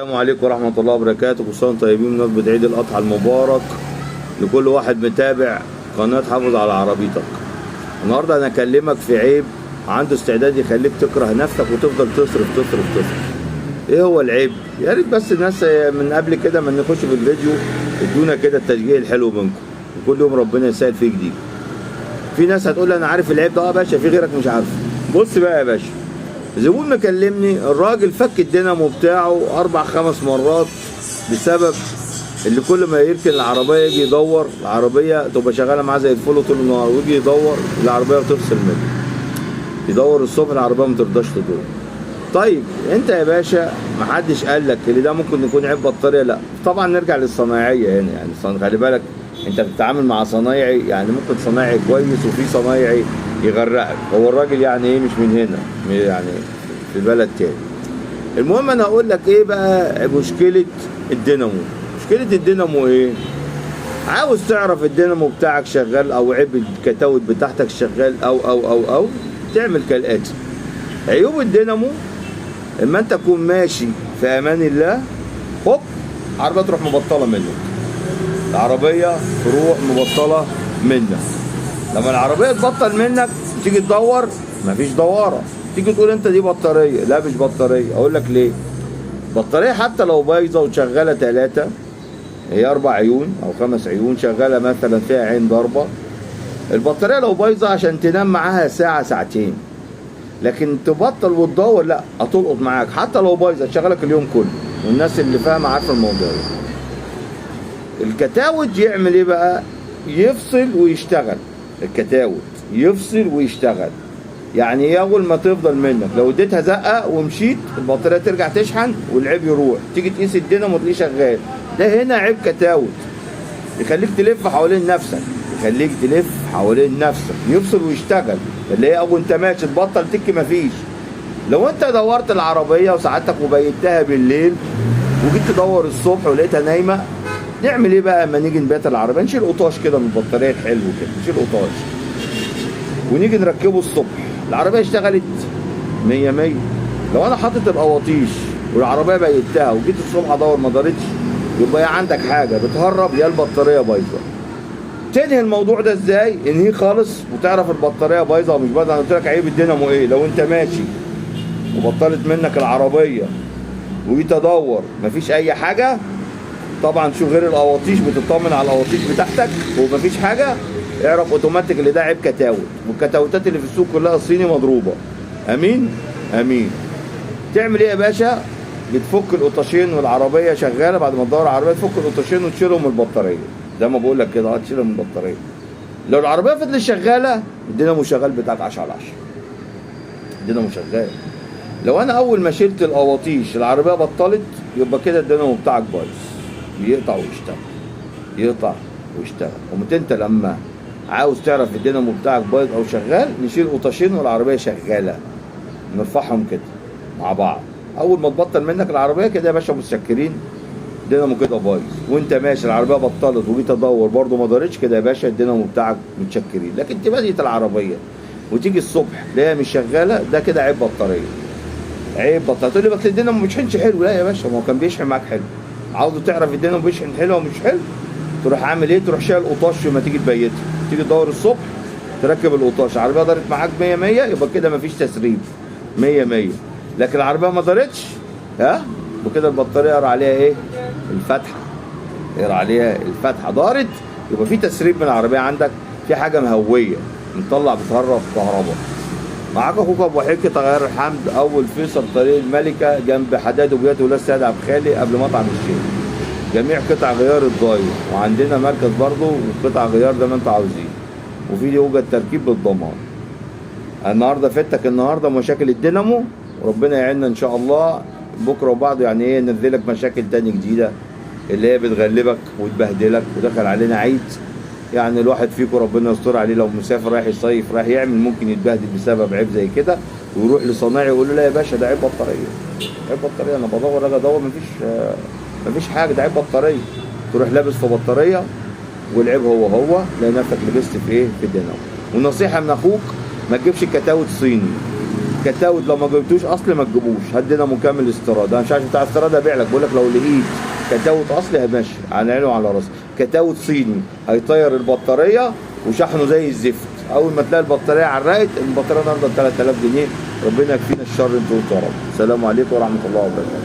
السلام عليكم ورحمة الله وبركاته. كل سنة وانتم طيبين. بمناسبة عيد الأضحى المبارك لكل واحد متابع قناة حافظ على عربيتك. النهاردة أنا أكلمك في عيب عنده استعداد يخليك تكره نفسك وتفضل تصرف تصرف تصرف. إيه هو العيب؟ يا ريت بس الناس من قبل كده ما نخش في الفيديو ادونا كده التشجيع الحلو منكم، وكل يوم ربنا يسهل فيه جديد. في ناس هتقول لي أنا عارف العيب ده، أه يا باشا، في غيرك مش عارفه. بص بقى يا باشا، زبون مكلمني، الراجل فك الدينامو بتاعه 4 5 مرات بسبب اللي كل ما يركن العربية يجي يدور العربية تبقى شغالة معاه زي الفل طول النهار، ويجي يدور العربية وتفصل منه، يدور الصبح العربية ما ترضاش تدور. طيب انت يا باشا محدش قال لك اللي ده ممكن يكون عيب بطارية؟ لا طبعا، نرجع للصنايعية هنا. يعني خلي بالك انت بتتعامل مع صنايعي، يعني ممكن صنايعي كويس وفي صنايعي يغرقك. هو الراجل يعني ايه مش من هنا، يعني في بلد تاني. المهم انا اقول لك ايه بقى مشكلة الدينامو. مشكلة الدينامو ايه؟ عاوز تعرف الدينامو بتاعك شغال او عيب الكتاوت بتاعتك شغال او او او او تعمل كالاتي. عيوب الدينامو اما انت تكون ماشي في امان الله، هوب عربية تروح مبطلة منك، العربية تروح مبطلة منك. لما العربية تبطل منك تيجي تدور مفيش دوارة، تيجي تقول انت دي بطارية، لا مش بطارية. اقول لك ليه؟ بطارية حتى لو بايظة وشغالة 3، هي 4 عيون او 5 عيون شغالة مثلا فيها عين ضربة، البطارية لو بايظة عشان تنام معاها ساعة ساعتين، لكن تبطل وتدور لا هتلقط معاك حتى لو بايظة تشغلك اليوم كله. والناس اللي فاهمة عارفة الموضوع ده. الكتاوت يعمل ايه بقى؟ يفصل ويشتغل. الكتاوت يفصل ويشتغل، يعني ايه؟ اول ما تفضل منك لو اديتها زقه ومشيت البطارية ترجع تشحن والعيب يروح، تيجي تقيس الدينامو تلاقيه شغال. ده هنا عيب كتاوت يخليك تلف حوالين نفسك، يخليك تلف حوالين نفسك، يفصل ويشتغل، اللي هي اول انت ماشي تبطل تك مفيش. لو انت دورت العربية وسعادتك وبيتها بالليل وجيت تدور الصبح ولقيتها نايمة، نعمل ايه بقى اما نيجي نبات العربية؟ نشيل قطاش كده من البطارية الحلو كده، نشيل قطاش ونيجي نركبه الصبح، العربية اشتغلت 100 100. لو انا حاطط القواطيش والعربية بيتها وجيت الصبح ادور ما دارتش، يبقى يا عندك حاجة بتهرب يا البطارية بايظة. تنهي الموضوع ده ازاي؟ انهيه خالص وتعرف البطارية بايظة ومش بايظة. انا قلت لك عيب الدينامو ايه؟ لو انت ماشي وبطلت منك العربية وجيت ادور مفيش اي حاجة، طبعا شو غير القواطيش، بتطمن على القواطيش بتاعتك ومفيش حاجة، اعرف اوتوماتيك اللي ده عيب كتاوت، والكتاوتات اللي في السوق كلها الصيني مضروبة. امين امين. تعمل ايه يا باشا؟ بتفك القطاشين والعربية شغالة، بعد ما تدور العربية تفك القطاشين وتشيلهم من البطارية زي ما بقول لك كده، تشيلهم من البطارية. لو العربية فضلت شغالة الدينامو شغال بتاعك 10 على 10، الدينامو شغال. لو انا اول ما شلت القواطيش العربية بطلت، يبقى كده الدينامو بتاعك بايظ، بيقطع ويشتغل، يقطع ويشتغل. ومت انت لما عاوز تعرف الدينامو بتاعك بايظ او شغال، نشيل قطاشين والعربية شغالة، نرفعهم كده مع بعض، اول ما تبطل منك العربية كده يا باشا متشكرين، الدينامو كده بايظ. وانت ماشي العربية بطلت وجيت ادور برده ما دارتش، كده يا باشا الدينامو بتاعك متشكرين. لكن تبديت العربية وتيجي الصبح تلاقيها مش شغالة، ده كده عيب بطارية، عيب بطارية. تقول لي بس الدينامو ما بيشحنش حلو، لا يا باشا، ما هو كان بيشحن معاك حلو. عاوز تعرف الدينامو بيشحن حلو ولا مش حلو؟ تروح عامل ايه؟ تروح شايل القطاش لما تيجي تبيتها، تيجي تدور الصبح تركب القطاش، العربية دارت معاك 100 100، يبقى كده مفيش تسريب 100 100. لكن العربية ما دارتش، ها، وكده البطارية اقرا عليها ايه؟ الفاتحة، اقرا عليها الفاتحة. دارت يبقى في تسريب من العربية عندك، في حاجة مهويه مطلع بتهرب كهرباء. معاك اخوك ابو حكي تغير الحمد، اول فيصل طريق الملكة جنب حداد وبيات ولاد سيد عبد الخالق قبل مطعم الشيخ. جميع قطع غيار الضايع، وعندنا مركز برضه وقطع غيار زي ما انتوا عاوزين، وفي يوجد تركيب بالضمان. النهارده فاتك النهارده مشاكل الدينامو، وربنا يعيننا ان شاء الله بكره وبعده يعني ايه ننزلك مشاكل تاني جديدة اللي هي بتغلبك وتبهدلك. ودخل علينا عيد، يعني الواحد فيكم ربنا يستر عليه لو مسافر رايح يصيف رايح يعمل ممكن يتبهدل بسبب عيب زي كده، ويروح لصنايعي يقول له لا يا باشا ده عيب بطارية، عيب بطارية، انا بدور اجي ادور مفيش حاجة، ده عيب بطارية. تروح لابس في بطارية والعيب هو هو، لان نفسك لبست في ايه؟ في الدينامو. ونصيحة من اخوك، ما تجيبش كتاوت صيني. كتاوت لو ما جبتوش اصلي ما تجيبوش، هدينا مكمل استيراد. انا مش عارف بتاع استيراد ابيع لك، بقول لك لو لقيت كتاوت اصلي ماشي على عيني وعلى راسي. كتاوت صيني هيطير البطارية وشحنه زي الزفت. اول ما تلاقي البطارية عرقت، البطارية النهارده ب 3000 جنيه. ربنا يكفينا الشر انتوا يا رب. السلام عليكم ورحمة الله وبركاته.